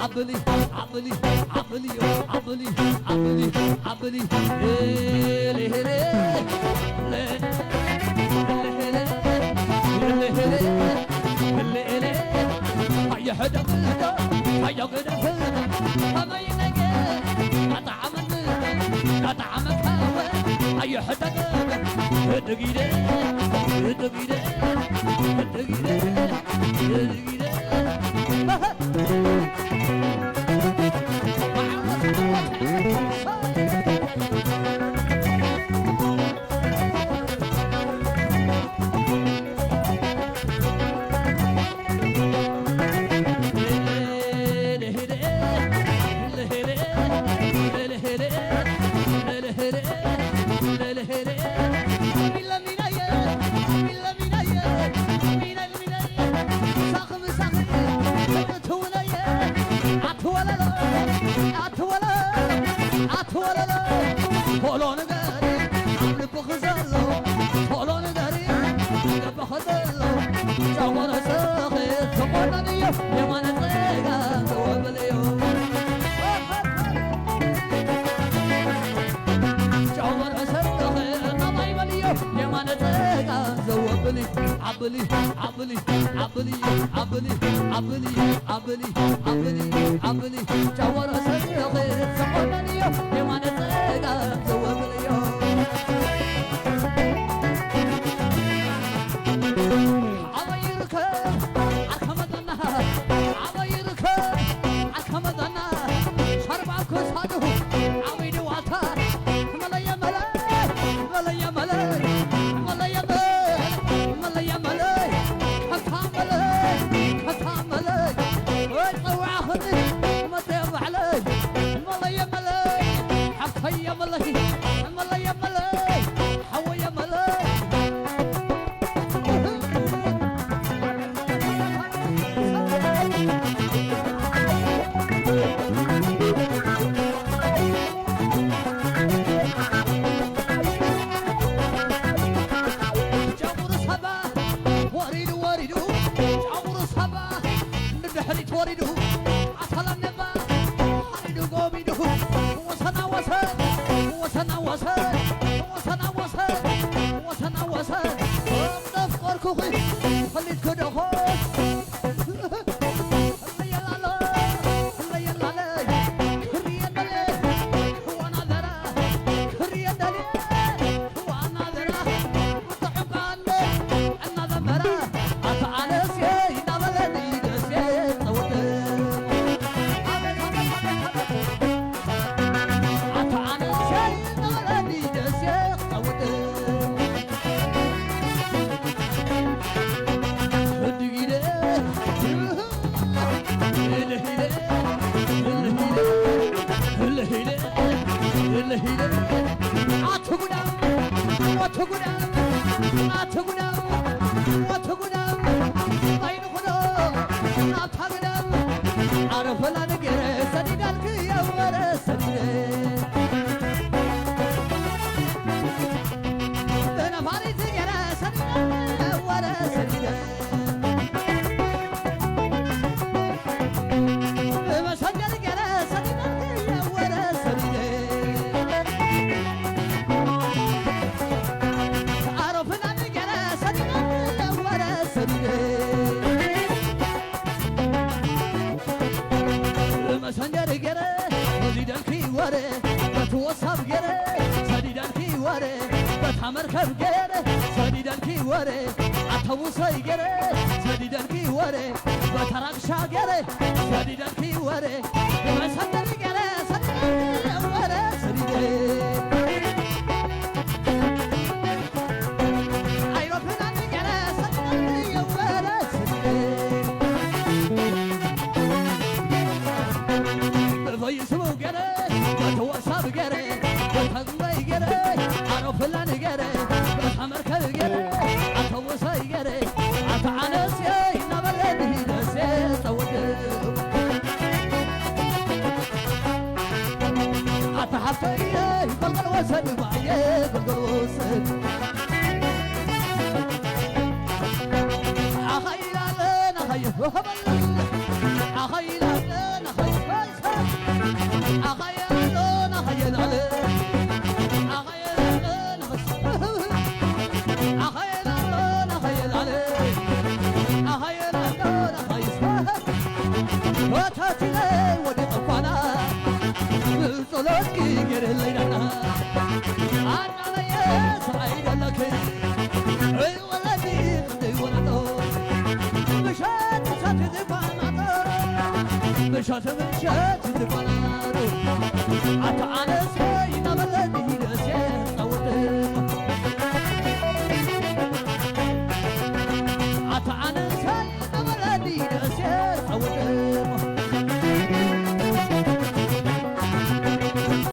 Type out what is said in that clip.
ዓብሊ ዓብሊ ዓብሊ ዓብሊ ዓብሊ ዓብሊ ሄሌ ሄሌ ሄሌ ሄሌ ሄሌ ሄሌ ሄሌ ሄሌ ኣየ ሕደግ ሕደግ ኣየ ግደፍ ከመይ ነገር ኣጣዓመኒ ኣጣዓመካወ ኣየ ሕደግ ሕደግ ኢለ ሕደግ ኢለ ሕደግ ኢለ ሕደግ ኢለ ኣትወለሎ ኣትወለሎ ቶሎ ንገሪ ኣብ ልብኺ ዘሎ ቶሎ ንገሪ ኣብ ልብኺ ዘሎ ጨጎረሰኺ ተቆነንዮ የማነ ጸጋም ዘወብልዮ ጨጎረሰኺ እናማይ በልዮ የማነ ጸጋም ዘወብልዮ ዓብሊ ዓብሊ ዓብሊ ዓብሊ ዓብሊ ዓብሊ ዓብሊ ዓብሊ ጨወረ ሰለኸ ዝቆነንዮ የማነ ጸጋም ዘወግልዮ ኣበይ ይርከብ ዓርከ መዘና ኣበይ ይርከብ ዓርከ መዘና ሸርባ ክሳዱ ዓብይ ድዋታ መለየ መለ መለየ መለ መለየ መለ መለየ መለ ከታ መለ ከታ መለ ወይ ጸዋዕኽኒ መደ ባዕለይ መለየ መለ ሓፍተየ መለይ መለየ መለ ሓወየ መለ ጨጉሪ ሰባ ወሪዱ ወሪዱ ጨጉሪ ሰባ ንድሕሪት ወሪዱ ኣተለነባ ወሪዱ ጎቢዱ ወሰና ወሰን ወሰና ወሰን ወሰና ወሰን ወሰና ወሰን ዘፍቀርኩኺ ፈሊጥኪ ዶ ኾን ኣትጉዳ ኣትጉዳ ኣትጉዳ ኣትጉዳ ኣይንኹዶ ኣብታ ግዳ ኣረ ፈላኒ ገይረ ሰዲዳልክዮ ወረ ሰዲደ ብነፋሪት ገይረ ሰዲደ ወረ ሰዲደ ብመሰንጀር ገይረ ሰዲደ ወረ ሰዲደ ኣሮፍላን ገይረ ሰዲደ ወረ ሰዲደ ብመሰንጀር ገይረ ሰዲደልኪ ወረ በቲ ወሳብ ገይረ ሰዲደልኪ ወረ በታ መርከብ ገይረ ሰዲደልኪ ወረ ኣተውሰይ ገይረ ሰዲደልኪ ወረ በታ ራግሻ ገይረ ሰዲደልኪ ወረ ብመሰንጀር ገይረ ሰዲደልኪ ወረ ሰዲደ ኣይሮፕላን ገይረ ሰዲደልኪ ወረ ሰዲደ ብፈይስቡክ ገይረ በቲ ወሳብ ገይረ በተግበይ ገይረ ኣሮፕላን ገይረ በታ መርከብ ገይረ ኣተውሰይ ገይረ ኣታ ኣነስየይ እናበለኒ ደሴ ጸውድ ኣታ ሓፍተየይ ኣኸይ